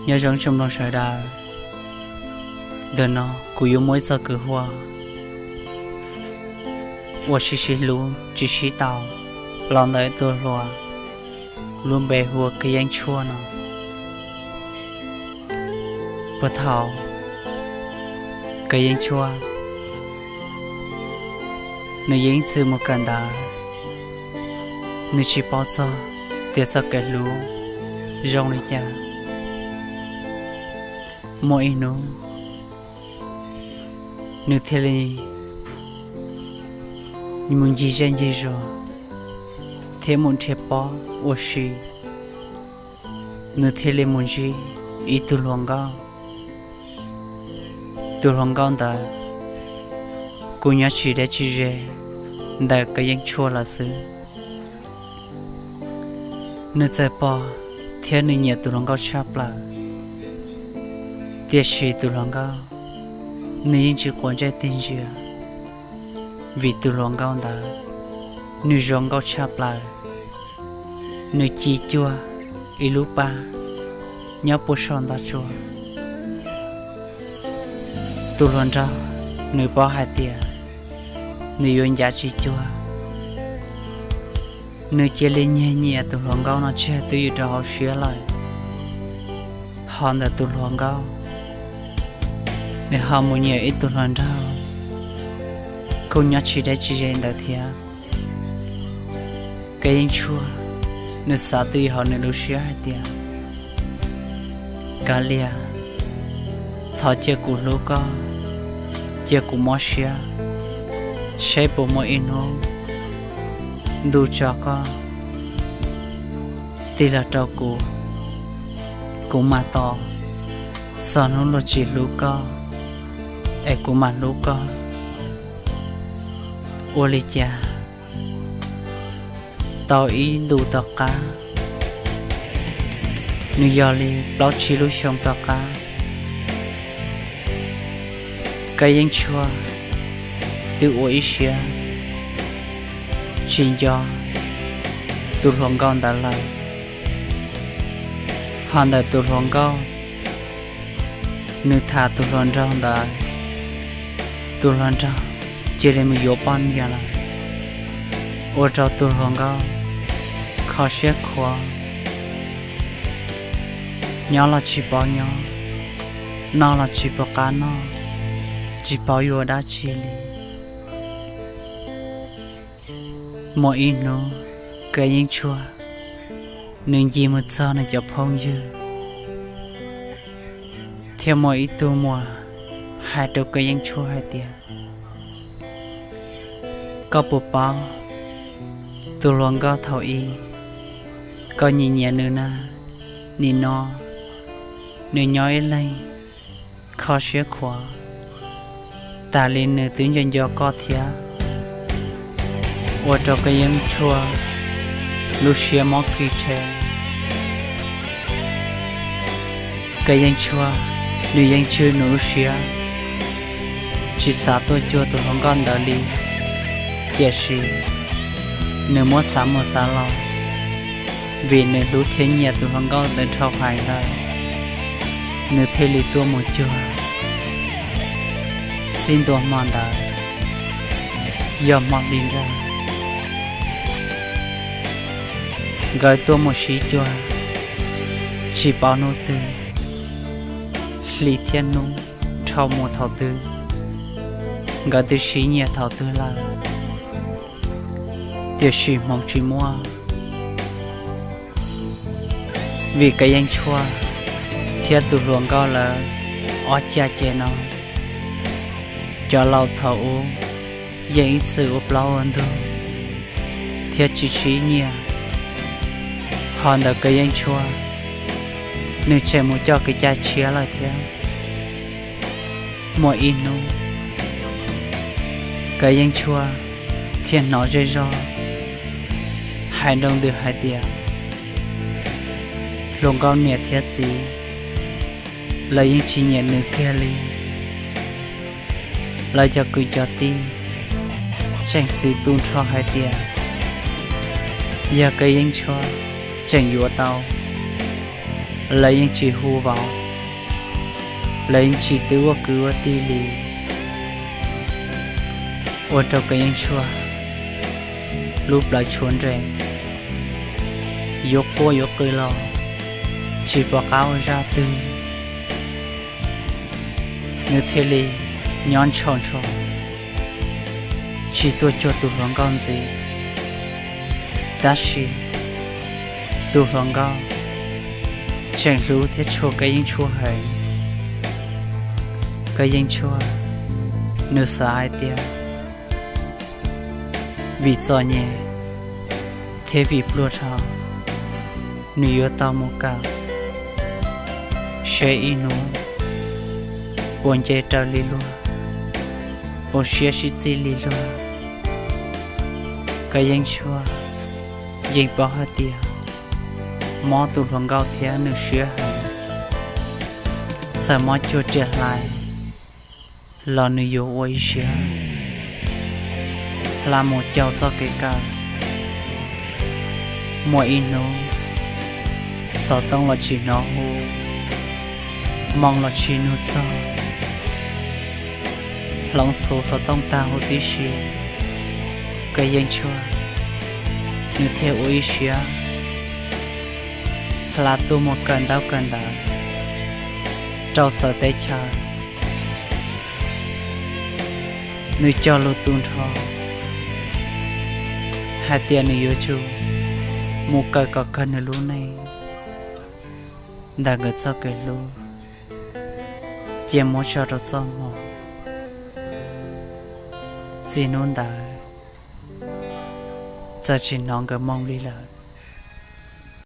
Nyob zoo tsoom mloog sawv daws, ntawm no kuv yuav muaj ib txoj kwv huam uas sib sib hlub tsis sib tau los ntawm tus hluas lub npe hu ua Kab Yeeb Tshuaj no. Puag thaum Kab Yeeb Tshuaj nws yeej txwm mus kawm ntawv, nws tsis paub txog tias txoj kev hlub zoo li cas. Muaj ib hnub nws thiaj li mus ncig zej ncig zos thiab mus nrhiav pob ua si. Nws thiaj li mus ntsib ib tug hluas nkauj. Tus hluas nkauj ntawd kuj nyob tsis deb tsis ze ntawm Kab Yeeb Tshuaj lawm xwb. Nws txawm pom thiab nws nyiam tus hluas nkauj tshaj plaws, tiam sis tus hluas nkauj nws yeej tsis quav ntsej tig ntsia, vim tus hluas nkauj ntawd nws zoo nkauj tshaj plaws. Nws ci cuag ib lub pab nyob puag saum ntav tsua. Tus hluas nraug nws paub hais tias nws yuav ncav tsis cuag, nws cia li nyiag nyiam tus hluas nkauj no tseg twb ywm rau hauv siab lawm. Ho ntawm tus hluas nkauj, nws ho mus nyiam ib tug hluas nraug kuj nyob tsis deb tsis ze ntawd thiab. Kab Yeeb Tshuaj nws xav twj ywm hauv nws lub siab hais tias, Kav liam, thov cia kuv hlub koj, cia kuv mob siab, seb puas muaj ib hnub ntuj tso koj tig los rau kuv, kuv mam tos txog hnub luag tsis hlub koj es kuv mam hlub koj. Ua li cas tau ib ntus tom qab, nws yog li plaub tsib lub xyoo tom qab, Kab Yeeb Tshuaj twb ua ib siab tsis nco tus hluas nkauj ntawd lawm. Ho ntawm tus hluas nkauj, nws tham tus hluas nraug ntawd, tus hluas nraug cia li mus yuav poj niam lawm, ua rau tus hluas nkauj kho siab khuav, nyob los tsis paub nyob, noj los tsis paub qab noj, tsis paub yuav dab tsi li. Muaj ib hnub, Kab Yeeb Tshuaj nws ncig mus txog nws cov phooj ywg, thiab muaj ib tug muam hais rau Kab Yeeb Tshuaj hais tias, Koj puas paub tus hluas nkauj thaum ub koj nyiam nyiam nws na? Nim no nws nyob ib leeg kho siab khuav, tas li nws twb nco nco koj thiab. Ua rau Kab Yeeb Tshuaj lub siab mob kis tshe. Kab Yeeb Tshuaj nws yeej tswj nws lub siab tsis xav tuaj cuag tus hluas nkauj ntawd li, tiam sis nws muab xav mus xav los, vim nws hlub thiab nyiam tus hluas nkauj ntawd dhau hais lawm, nws thiaj li tuaj mus cuag. Txij ntua hmo ntawd yog hmo hli nrag, nkawd tuaj mus sib cuag, tsis paub hnub twg, hli thiab hnub dhau mus thaum twg, nkawd twb sib nyiam thaum twg lawm, tiam sis hmoov tsis muaj. Vim Kab Yeeb Tshuaj thiab tus hluas nkauj lawv ob cag ces no, cov laus thaum ub yeej ib txwm ua plaub ua ntug thiab tsis sib nyiam. Ho ntawm Kab Yeeb Tshuaj, nws tseem mus coj kev cai tshiab lawm thiab. Muaj ib hnub, Kab Yeeb Tshuaj thiaj hnov zej zog hais nroo ntws hais tias hluas nkauj niam thiab txiv lawv yeej tsis nyiam nws kiag li. Lawv cov kwv cov tij tseem txwv tu nrho hais tias yog Kab Yeeb Tshuaj tseem yuav tau Lawv yeej tsis hu vauv, lawv yeej tsis twv ua kwv ua tij li. Ua rau Kov Yeej Tshuaj lub plawv tshuav nrees, yuav quaj yuav qw los tsis pom qab ua zaj twg, nws thiaj li nyob ntshaus ntsho tsis tuaj cuag tus hluas nkauj ntxiv. Tab sis tus hluas nkauj tseem hlub thiab tshua Kov Yeej Tshuaj heev. Kov Yeej Tshuaj nws xav hais tias vim txom nyem thiab vim pluag dhau, nws yuav tau mus kawm seb ib hnub puas nce raws li luag, puas siab sib txig li luag. Kov Yeej Tshuaj yeej paub hais tias mob tus hluas nkauj thiab nws siab heev, txawm mob cuag riam hlais los nws yuav ua ib siab hla mus caum txoj kev kawm. Muaj ib hnub xov tooj los tsis hnov hu, moo los tsis nug txog, hloov xuv xov tooj tag huv tib si, Kov Yeej Tshuaj nws thiaj ua ib siab hla tuaj mus kawm ntaub kawm ntawv rau txawv teb chaws. Nws cog lus tu nrho hais tias nws yuav tsum mus kawm kom kawg nws lub neej ntawm nkawd txoj kev hlub, cia muab tso rau txoj hmoo. Txij hnub ntawd txawm tsis hnov nkawd moo li lawm.